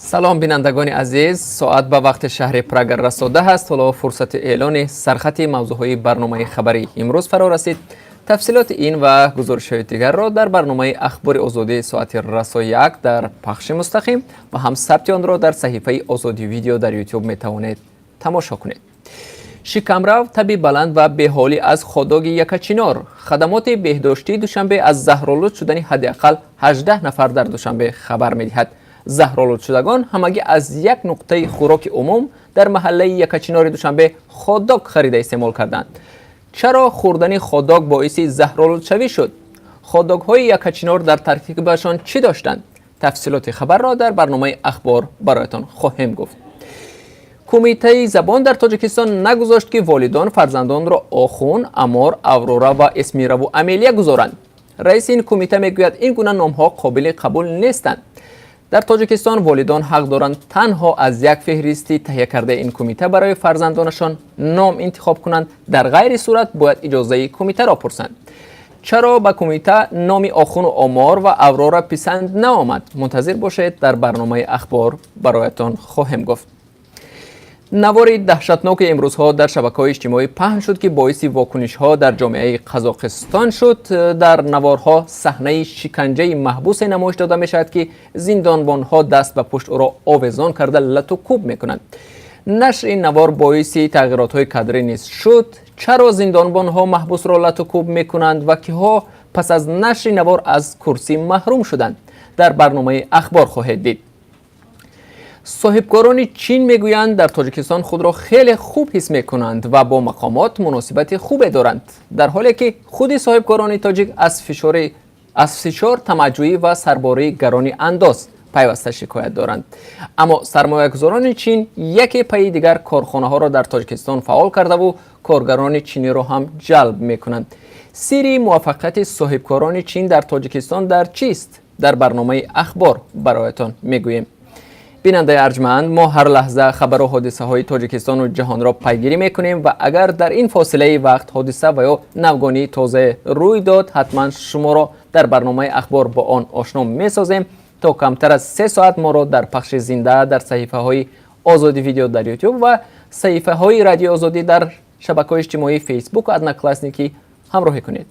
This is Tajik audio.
Салом, бинандагони азиз. Соат ба вақти шаҳри Прага расода ҳаст. Ҳоло фурсати эълони сархати мавзӯъҳои барномаи хабарии имрӯз фаро расид. Тафсилоти ин ва гузоришҳои дигарро дар барномаи Ахбори Озодӣ соати расо 1 дар пахши мустақим ва ҳам сабти онро дар саҳифаи Озодӣ Видео дар Ютуб метавонед тамошо кунед. Шикамрав, таби баланд ва беҳолӣ аз хотдоги Якачинор. Хадамоти беҳдоштии Душанбе аз заҳролуд шудани ҳадди ақал 18 нафар дар Душанбе хабар медиҳад. Заҳролудшудагон ҳамагӣ аз як нуқтаи хӯроки умум дар маҳаллаи Якачинори Душанбе хотдог харида истеъмол карданд. Чаро хӯрдани хотдог боиси заҳролудшавӣ шуд? Хотдогҳои Якачинор дар таркибашон чӣ доштанд? Тафсилоти хабарро дар барномаи Ахбор бароятон хоҳем гуфт. Кумитаи забон дар Тоҷикистон нагузошт, ки волидон фарзандонро Охун, Амор, Аврора ва Эсмираву Амелия гузоранд. Раиси ин кумита мегӯяд, ин гуна номҳо қобили қабул нестанд. Дар Тоҷикистон волидон ҳақ доранд танҳо аз як феҳристи таҳия кардаи ин кумита барои фарзандонашон ном интихоб кунанд. Дар ғайри сурат бояд иҷозаи кумитаро пурсанд. Чаро ба кумита номи Охуну Омор ва Аврора писанд наомад? Мунтазир бошед, дар барномаи Ахбор бароятон хоҳем гуфт. Навори даҳшатноки имрӯзҳо дар шабакаҳои иҷтимоӣ паҳн шуд, ки боиси вокунишҳо дар ҷомеаи Қазоқистон шуд. Дар наворҳо саҳнаи шиканҷаи маҳбусе намоиш дода мешавад, ки зиндонбонҳо даст ба пушт ӯро овезон карда, лату кӯб мекунанд. Нашри ин навор боиси тағйиротҳои кадрӣ низ шуд. Чаро зиндонбонҳо маҳбусро лату кӯб мекунанд ва киҳо пас аз нашри навор аз курсӣ маҳрум шуданд? Дар барномаи Ахбор хоҳед дид. Соҳибкорони Чин мегӯянд, дар Тоҷикистон худро хеле хуб ҳис мекунанд ва бо мақомот муносибати хубе доранд, дар ҳоле ки худи соҳибкорони тоҷик аз фишор, тамаъҷӯӣ ва сарбории гарони андоз пайваста шикоят доранд. Аммо сармоягузорони Чин яке пайи дигар корхонаҳоро дар Тоҷикистон фаъол кардаву коргарони чиниро ҳам ҷалб мекунанд. Сирри муваффақияти соҳибкорони Чин дар Тоҷикистон дар чист? Дар барномаи Ахбор бароятон мегӯем. Бинандаи арҷманд, мо ҳар лаҳза хабару ҳодисаҳои Тоҷикистону ҷаҳонро пайгирӣ мекунем ва агар дар ин фосилаи вақт ҳодиса ва ё навгонии тоза рӯй дод, ҳатман шуморо дар барномаи Ахбор бо он ошно месозем. То камтар аз 3 соат моро дар пахши зинда дар саҳифаҳои Озодӣ Видео дар Ютуб ва саҳифаҳои Радиои Озодӣ дар шабакаҳои иҷтимоии Фейсбуку Одноклассники ҳамроҳӣ кунед.